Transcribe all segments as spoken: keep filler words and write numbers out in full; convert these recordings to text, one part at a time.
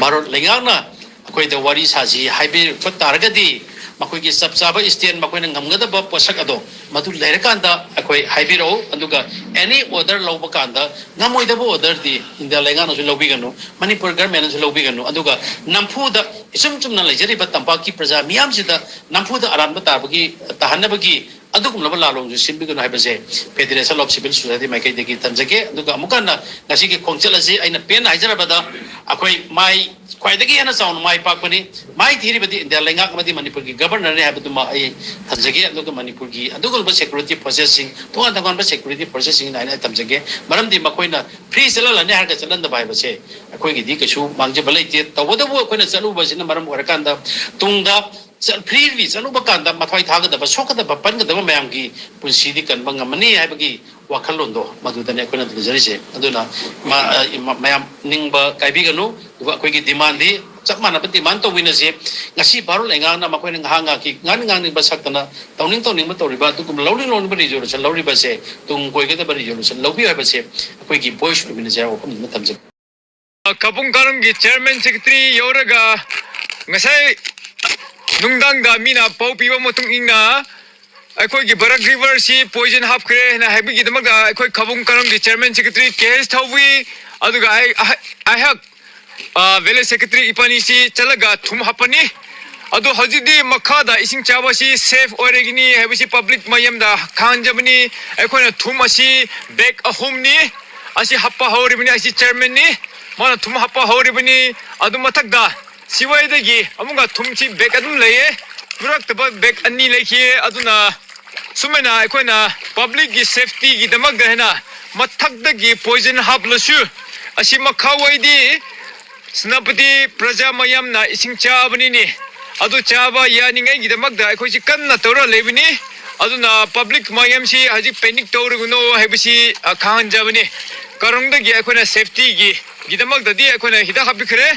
ꯚꯥꯔꯠ ꯂꯩꯉꯥꯛꯅ ꯑꯩꯈꯣꯏꯗ ꯋꯥꯔꯤ ꯁꯥꯁꯤ ꯍꯥꯏꯕꯤꯔꯛꯄ ꯇꯥꯔꯒꯗꯤ, ꯃꯈꯣꯏꯒꯤ ꯆꯞ ꯆꯥꯕ stand, ꯃꯈꯣꯏꯅ ꯉꯝꯒꯗꯕ ꯄꯣꯠꯁꯛ ꯑꯗꯣ ꯃꯗꯨ ꯂꯩꯔꯀꯥꯟꯗ ꯑꯩꯈꯣꯏ ꯍꯥꯏꯕꯤꯔꯛꯎ꯫ ꯑꯗꯨꯒ any order ꯂꯧꯕ ꯀꯥꯟꯗ ꯉꯝꯃꯣꯏꯗꯕ orderꯗꯤ ꯏꯟꯗꯤꯌꯥ ꯂꯩꯉꯥꯛꯅꯁꯨ ꯂꯧꯕꯤꯒꯅꯨ, ꯃꯅꯤꯄꯨꯔ governmentꯅꯁꯨ ꯂꯧꯕꯤꯒꯅꯨ꯫ ꯑꯗꯨꯒ ꯅꯝꯐꯨꯗ ꯏꯆꯨꯝ ꯆꯨꯝꯅ ꯂꯩꯖꯔꯤꯕ ꯇꯝꯄꯥꯛꯀꯤ ꯄ꯭ꯔꯖꯥ ꯃꯤꯌꯥꯝꯁꯤꯗ ꯅꯝꯐꯨꯗ ꯑꯔꯥꯟꯕ ꯇꯥꯕꯒꯤ, ꯇꯥꯍꯟꯅꯕꯒꯤ ꯑꯗꯨꯒꯨꯝꯂꯕ ꯂꯥꯂꯣꯡꯁꯨ ꯁꯤꯟꯕꯤꯒꯅꯨ ꯍꯥꯏꯕꯁꯦ Federation of Civil Society ꯃꯥꯏꯀꯩꯗꯒꯤ ꯊꯝꯖꯒꯦ꯫ ꯑꯗꯨꯒ ꯑꯃꯨꯛ ꯍꯟꯅ ꯉꯁꯤꯒꯤ ꯈꯣꯡꯆꯠ ꯑꯁꯤ ꯑꯩꯅ ꯄꯦꯟꯅ ꯍꯥꯏꯖꯔꯕꯗ, ꯑꯩꯈꯣꯏ ꯃꯥꯏ ꯈ꯭ꯋꯥꯏꯗꯒꯤ ꯍꯦꯟꯅ ꯆꯥꯎꯅ ꯃꯥꯏ ꯄꯥꯛꯄꯅꯤ꯫ ꯃꯥꯏ ꯊꯤꯔꯤꯕꯗꯤ ꯏꯟꯗꯤꯌꯥ ꯂꯩꯉꯥꯛ ꯑꯃꯗꯤ ꯃꯅꯤꯄꯨꯔꯒꯤ Governorꯅꯤ ꯍꯥꯏꯕꯗꯨꯃ ꯑꯩ ꯊꯝꯖꯒꯦ꯫ ꯑꯗꯨꯒ ꯃꯅꯤꯄꯨꯔꯒꯤ ꯑꯗꯨꯒꯨꯝꯂꯕ security forcesꯁꯤꯡ, ꯇꯣꯉꯥꯟ ꯇꯣꯉꯥꯟꯕ security forcesꯁꯤꯡꯅ ꯑꯩꯅ ꯊꯝꯖꯒꯦ꯫ ꯃꯔꯝꯗꯤ ꯃꯈꯣꯏꯅ free ꯆꯠꯍꯜꯂꯅꯤ ꯍꯥꯏꯔꯒ ꯆꯠꯍꯟꯗꯕ ꯍꯥꯏꯕꯁꯦ ꯑꯩꯈꯣꯏꯒꯤꯗꯤ ꯀꯩꯁꯨ ꯃꯥꯡꯖꯕ ꯂꯩꯇꯦ꯫ ꯇꯧꯕꯇꯕꯨ ꯑꯩꯈꯣꯏꯅ ꯆꯠꯂꯨꯕꯁꯤꯅ ꯃꯔꯝ ꯑꯣꯏꯔꯀꯥꯟꯗ ꯇꯨꯡꯗ ꯆꯠ-, freely ꯆꯠꯂꯨꯕ ꯀꯥꯟꯗ ꯃꯊ꯭ꯋꯥꯏ ꯊꯥꯒꯗꯕ, ꯁꯣꯛꯀꯗꯕ, ꯄꯟꯒꯗꯕ ꯃꯌꯥꯝꯒꯤ ꯄꯨꯟꯁꯤꯗꯤ ꯀꯟꯕ ꯉꯝꯃꯅꯤ ꯍꯥꯏꯕꯒꯤ ꯋꯥꯈꯜꯂꯣꯟꯗꯣ ꯃꯗꯨꯗꯅꯤ ꯑꯩꯈꯣꯏꯅ ꯊꯝꯖꯔꯤꯁꯦ꯫ ꯑꯗꯨꯅ ꯃ-, ꯑ, ꯃ-, ꯃꯌꯥꯝ ꯅꯤꯡꯕ ꯀꯥꯏꯕꯤꯒꯅꯨ꯫ ꯑꯗꯨꯒ ꯑꯩꯈꯣꯏꯒꯤ demandꯗꯤ ꯆꯞ ꯃꯥꯟꯅꯕ demand ꯇꯧꯃꯤꯟꯅꯁꯤ꯫ ꯉꯁꯤ ꯚꯥꯔꯠ ꯂꯩꯉꯥꯛꯅ ꯃꯈꯣꯏꯅ ꯉꯥꯏꯍꯥꯛ ꯉꯥꯏꯍꯥꯛꯀꯤ ꯉꯥꯡꯅꯤꯡ ꯉꯥꯡꯅꯤꯡꯕ ꯁꯛꯇꯅ ꯇꯧꯅꯤꯡ ꯇꯧꯅꯤꯡꯕ ꯇꯧꯔꯤꯕ ꯑꯗꯨꯒꯨꯝꯕ ꯂꯧꯅꯤꯡ ꯂꯧꯅꯤꯡꯕ resolution ꯂꯧꯔꯤꯕꯁꯦ ꯇꯨꯡ ꯀꯣꯏꯒꯗꯕ resolution ꯂꯧꯕꯤꯌꯨ ꯍꯥꯏꯕꯁꯦ ꯑꯩꯈꯣꯏꯒꯤ voice ꯑꯣꯏꯃꯤꯟꯅꯁꯦ ꯍꯥꯏꯕ ꯋꯥꯐꯝꯗꯨꯃ ꯊꯝꯖꯒꯦ꯫ ꯀꯥꯕꯨꯡ ꯀꯥꯔꯣꯡꯒꯤ chairman secretary ꯌꯧꯔꯒ ꯉꯁꯥꯏ ꯅꯨꯡꯗꯥꯡꯗ ꯃꯤꯅ ꯄꯥꯎ ꯄꯤꯕ ꯃꯇꯨꯡ ꯏꯟꯅ ꯑꯩꯈꯣꯏꯒꯤ ꯕꯔꯛ riverꯁꯤ poison ꯍꯥꯞꯈ꯭ꯔꯦ ꯍꯥꯏꯅ ꯍꯥꯏꯕꯒꯤꯗꯃꯛꯇ ꯑꯩꯈꯣꯏ ꯀꯥꯕꯨꯡ ꯀꯥꯔꯣꯡꯒꯤ chairman secretary ꯀꯦ ꯑꯩꯁ ꯊꯧꯕꯤ, ꯑꯗꯨꯒ ꯑꯩ, ꯑꯩꯍꯥꯛ, ꯑ, village secretary ꯏꯕꯥꯅꯤꯁꯤ ꯆꯠꯂꯒ ꯊꯨꯝ ꯍꯥꯞꯄꯅꯤ꯫ ꯑꯗꯣ ꯍꯧꯖꯤꯛꯇꯤ ꯃꯈꯥꯗ ꯏꯁꯤꯡ ꯆꯥꯕꯁꯤ safe ꯑꯣꯏꯔꯒꯅꯤ ꯍꯥꯏꯕꯁꯤ public ꯃꯌꯥꯝꯗ ꯈꯪꯍꯟꯖꯕꯅꯤ꯫ ꯑꯩꯈꯣꯏꯅ ꯊꯨꯝ ꯑꯁꯤ bag ꯑꯍꯨꯝꯅꯤ ꯑꯁꯤ ꯍꯥꯞꯄ ꯍꯧꯔꯤꯕꯅꯤ꯫ ꯑꯁꯤ chairmanꯅꯤ, ꯃꯥꯅ ꯊꯨꯝ ꯍꯥꯞꯄ ꯍꯧꯔꯤꯕꯅꯤ꯫ ꯑꯗꯨ ꯃꯊꯛꯇ ꯁꯤꯋꯥꯏꯗꯒꯤ ꯑꯃꯨꯛꯀ ꯊꯨꯝꯁꯤ bag ꯑꯗꯨꯝ ꯂꯩꯌꯦ, ꯄꯨꯔꯛꯇꯕ bag ꯑꯅꯤ ꯂꯩꯈꯤ꯫ ꯑꯗꯨꯅ ꯁꯨꯃꯥꯏꯅ ꯑꯩꯈꯣꯏꯅ publicꯀꯤ safetyꯒꯤꯗꯃꯛꯇ ꯍꯥꯏꯅ ꯃꯊꯛꯇꯒꯤ poison ꯍꯥꯞꯂꯁꯨ ꯑꯁꯤ ꯃꯈꯥꯋꯥꯏꯗꯤ ꯁꯦꯅꯥꯄꯇꯤ ꯄ꯭ꯔꯖꯥ ꯃꯌꯥꯝꯅ ꯏꯁꯤꯡ ꯆꯥꯕꯅꯤꯅꯦ꯫ ꯑꯗꯨ ꯆꯥꯕ ꯌꯥꯅꯤꯡꯉꯥꯏꯒꯤꯗꯃꯛꯇ ꯑꯩꯈꯣꯏꯁꯤ ꯀꯟꯅ ꯇꯧꯔ ꯂꯩꯕꯅꯤ꯫ ꯑꯗꯨꯅ public ꯃꯌꯥꯝꯁꯤ ꯍꯧꯖꯤꯛ panic ꯇꯧꯔꯒꯅꯨ ꯍꯥꯏꯕꯁꯤ, ꯑ, ꯈꯪꯍꯟꯖꯕꯅꯤ꯫ ꯀꯥꯔꯣꯡꯗꯒꯤ ꯑꯩꯈꯣꯏꯅ safetyꯒꯤ, ꯒꯤꯗꯃꯛꯇꯗꯤ ꯑꯩꯈꯣꯏꯅ ꯍꯤꯗꯥꯛ ꯍꯥꯞꯄꯤꯈ꯭ꯔꯦ꯫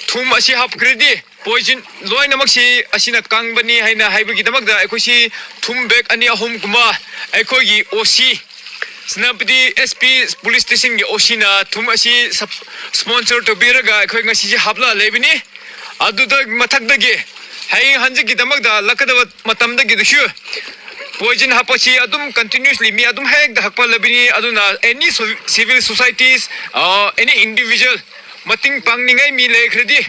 ꯊꯨꯝ ꯑꯁꯤ ꯍꯥꯞꯈ꯭ꯔꯗꯤ poison ꯂꯣꯏꯅꯃꯛꯁꯤ ꯑꯁꯤꯅ ꯀꯪꯕꯅꯤ ꯍꯥꯏꯅ ꯍꯥꯏꯕꯒꯤꯗꯃꯛꯇ ꯑꯩꯈꯣꯏꯁꯤ ꯊꯨꯝ bag ꯑꯅꯤ ꯑꯍꯨꯝꯒꯨꯝꯕ ꯑꯩꯈꯣꯏꯒꯤ ꯑꯣ ꯁꯤ ꯁꯦꯅꯥꯄꯇꯤ ꯑꯦꯁ ꯄꯤ ꯄꯨꯂꯤꯁ ꯁ꯭ꯇꯦꯁꯟꯒꯤ ꯑꯣ ꯁꯤꯅ ꯊꯨꯝ ꯑꯁꯤ ꯁꯞ-, ꯁ꯭ꯄꯣꯟꯁꯔ ꯇꯧꯕꯤꯔꯒ ꯑꯩꯈꯣꯏ ꯉꯁꯤꯁꯦ ꯍꯥꯞꯂ ꯂꯩꯕꯅꯤ꯫ ꯑꯗꯨꯗ ꯃꯊꯛꯇꯒꯤ ꯍꯌꯦꯡ ꯍꯟꯖꯤꯛꯀꯤꯗꯃꯛꯇ ꯂꯥꯛꯀꯗꯕ ꯃꯇꯝꯗꯒꯤꯗꯁꯨ ꯄꯣꯏꯖꯟ ꯍꯥꯞꯄꯁꯤ ꯑꯗꯨꯝ ꯀꯟꯇꯤꯅ꯭ꯌꯨꯁꯂꯤ ꯃꯤ ꯑꯗꯨꯝ ꯍꯦꯛꯇ ꯍꯥꯞꯄ ꯂꯩꯕꯅꯤ꯫ ꯑꯗꯨꯅ ꯑꯦꯅꯤ ꯁꯣ-, ꯁꯤꯚꯤꯜ ꯁꯣꯁꯥꯏꯇꯤꯁ, ꯑ, ꯑꯦꯅꯤ ꯏꯟꯗꯤꯚꯤꯖꯨꯋꯦꯜ ꯃꯇꯦꯡ ꯄꯥꯡꯅꯤꯡꯉꯥꯏ ꯃꯤ ꯂꯩꯈ꯭ꯔꯗꯤ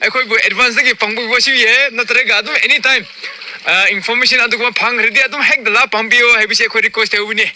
ꯑꯩꯈꯣꯏꯕꯨ ꯑꯦꯗꯚꯥꯟꯁꯇꯒꯤ ꯄꯥꯡꯕꯤꯕꯁꯨ ꯌꯥꯏ, ꯅꯠꯇ꯭ꯔꯒ ꯑꯗꯨꯝ ꯑꯦꯅꯤ ꯇꯥꯏꯝ, ꯑ, ꯏꯟꯐꯣꯔꯃꯦꯁꯟ ꯑꯗꯨꯒꯨꯝꯕ ꯐꯪꯈ꯭ꯔꯗꯤ ꯑꯗꯨꯝ ꯍꯦꯛꯇ ꯂꯥꯛ ꯄꯥꯡꯕꯤꯌꯣ ꯍꯥꯏꯕꯁꯤ ꯑꯩꯈꯣꯏ ꯔꯤꯀ꯭ꯋꯦꯁ ꯇꯧꯕꯅꯤ꯫